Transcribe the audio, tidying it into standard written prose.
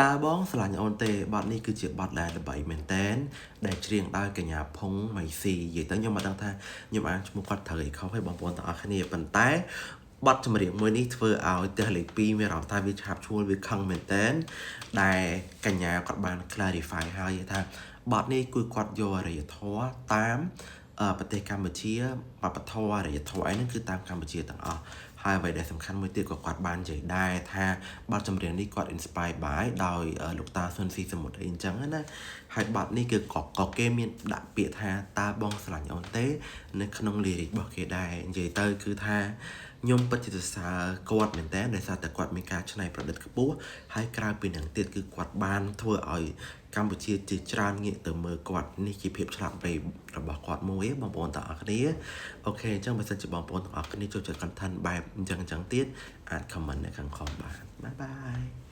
តើបងស្រឡាញ់អូនទេបទនេះគឺជាបទដែលល្បីមែនតែនដែលច្រៀងដោយកញ្ញាផុងម៉ៃស៊ីនិយាយទៅខ្ញុំមិនដឹងថាខ្ញុំអានឈ្មោះគាត់ត្រូវអីខុសទេបងប្អូនទាំងអស់គ្នាប៉ុន្តែបទចម្រៀងមួយនេះធ្វើឲ្យផ្ទះលេខ2មានអារម្មណ៍ថាវាឆាបឈួលវាខឹងមែនតែនដែលកញ្ញាគាត់បាន clarify ហើយថាបទនេះគឺគាត់យកអរិយធម៌តាមប្រទេសកម្ពុជាវប្បធម៌អរិយធម៌អីហ្នឹងគឺតាមកម្ពុជាទាំងអស់ហើយអ្វីដែលសំខាន់មួយទៀតក៏គាត់បាននិយាយដែរថាបទចម្រៀងនេះគាត់ inspire by ដោយលោកតាស៊ុនស៊ីសមុទ្រអីអញ្ចឹងណាហើយបទនេះគឺក៏ក៏គេមានដាក់ពាក្យថាតើបងស្រឡាញ់អូនទេ នៅក្នុង lyric របស់គេដែរនិយាយទៅគឺថាខ្ញុំពិតជាសរសើរគាត់មែនតើដោយសារតែគាត់មានការច្នៃប្រឌិតខ្ពស់ហើយក្រៅពីនឹងទៀតគឺគាត់បានធ្វើឲ្យកម្ពុជាជាច្រើនងាកទៅមើលគាត់នេះជាភាពឆ្លាតវៃរបស់គាត់មួយបងប្អូនទាំងអស់គ្នាOK អញ្ចឹងបើសិនជាបងប្អូនទាំងអស់គ្នាចូលចិត្ត content បែបអញ្ចឹងអញ្ចឹងទៀតអាច comment នៅខាងក្រោមបាន bye bye.